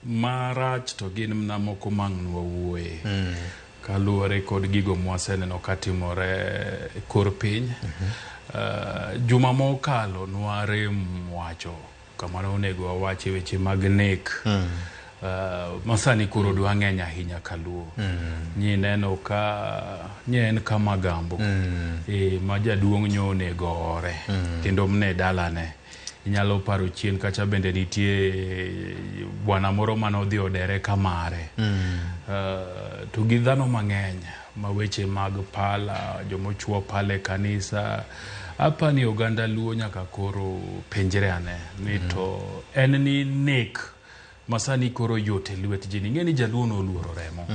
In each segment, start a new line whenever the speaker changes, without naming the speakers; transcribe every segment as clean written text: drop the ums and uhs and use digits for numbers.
Marach to gin mana moko mang' nwawuoye. Kaluwore kod gigo mwaseneno katimore e kor piny. Juma mokalo nwarem wacho kama nonego wawache weche mag nek. Masani koro dwa ng'eny ahinya kaluo. Nyineno ka nye en kamagambo. Ma jaduong' nyo onego ore. Kendo mne dalane. Inyalo paro chien kacha bende nitie bwana moro mane odhi odere kamare. To gi dhano mang'eny ma weche mag pala, jomochuo pala e kanisa. Apani oganda Luo nyaka koro penjre ane ni to en ni nek masani koro yot e lwet ji. Ing'e ni jaluo noluoro remo.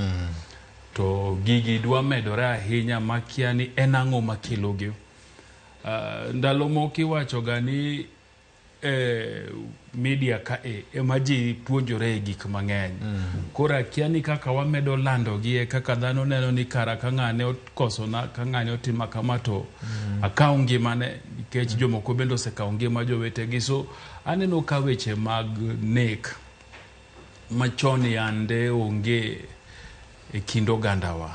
To gigi dwa medore ahinya makia ni en ang'o makelogi. Ndalo moko iwacho ga ni media ka e ema ji puonjore e gik mang'eny. Koro akia ni kaka wamedo landogi e kaka dhano neno ni kara ka ng'ane okosona, ka ng'ane otima kama to akaw ngimane nikech jomoko bende osekawo ngima jowetegi. So aneno ka weche mag nek machon yande onge e kind ogandawa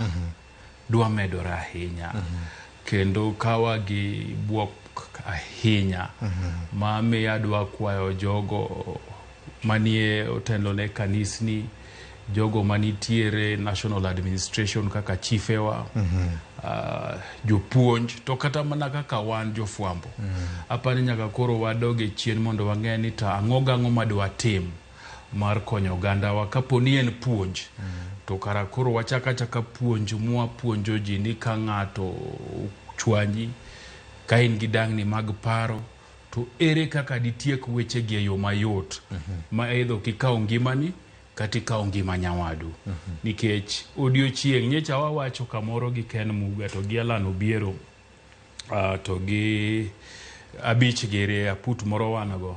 dwa medore ahinya. Kendo kawa gi buok ahinya ma miyo adwa kwayo jogo manie otelo ne kanisni, jogo manitiere national administration kaka chifewa, jopuonj to kata mana kaka wan jofwambo. Apani nyaka koro wadog e chien mondo wang'e ni to ang'o gang'o madwa tim mar konyo ogandawa kapo ni en puonj to kara koro wachak achaka puonj mwapuonjo ji ni ka ng'ato ochwanyi ka in gi dangni mag paro to ere kaka ditiek wechegi e yo mayot ma either ok ikaw ngimani kata ikaw ngima nyawadu. Nikech odiochieng' nyocha wawacho kamoro gi Ken Muga to gi Alan Obiero to gi abich giri aput moro wan go.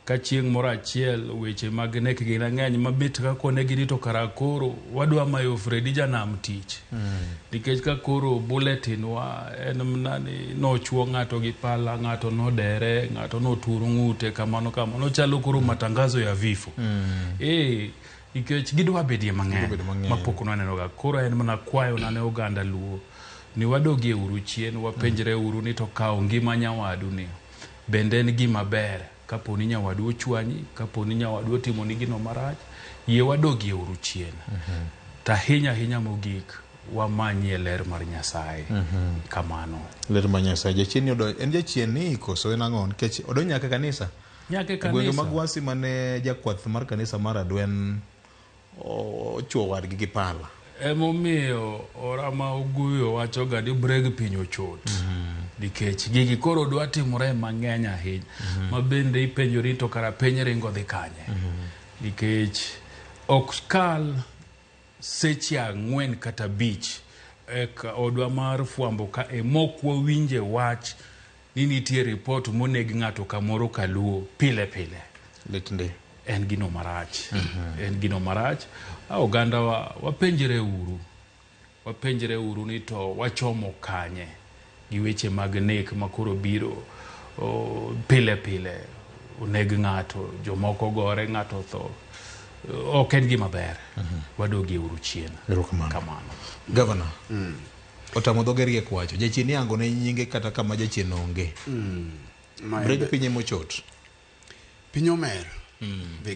Ka chieng' moro achiel weche mag nek gin ng'eny mabet ka konegi ni to kara koro wadwa mayo Fredi Janam tich. Nikech ka koro bulletin wa en mana ni nochuo ng'ato gi pala, ng'ato nodere, ng'ato notur ng'ute kamano kamano. Ochalo koro matangazo ya vifo. Nikech gidwa bedie mang'eny mapok nwaneno ga. Koro en mana kwayo na ne oganda Luo ni wadogie uru chien, wapenjre uru ni to kawo ngima nyawadu ni bende en gima ber. Kapo ni nyawadu ochwanyi, kapo ni nyawadu otimoni gino marach, yie wadogie uru chien. To ahinya ahinya mogik, wamanyie ler mar Nyasaye. Kamano.
Ler mar Nyasaye. Jachien ni odonjo, en jachien ni koso en ang'o? Nikech odonjo nyaka e kanisa.
Nyaka e
Gwenge
kanisa.
mag Wasi mane jakwath mar kanisa mar Adwen ochuo wadgi gi pala.
Emomiyo Orama Oguyo wacho ga ni breg piny ochot. Nikech gigi koro dwa timore mang'eny ahinya. Ma bende ipenjori to kara piny ringo dhi kanye. Nikech ok kal seche 4 kata 5 eka odwa mar fwambo ka e mok wawinje wach ni nitie report moneg ng'ato kamoro kaluo pile pile.
Lit ndi.
En gino marach. En gino marach. Oganda wa wapenjre uru. Wapenjre uru ni to wachomo kanye gi weche mag nek makoro biro pile pile. Oneg ng'ato, jomoko gore, ng'ato tho. Ok en gima ber. Wadogie uru chien. Kamano.
Governor. Otamo dhoge riek wacho. Jachien ihango ne nyinge kata kama jachien onge. Breg piny emochot.
Piny omer. Victor.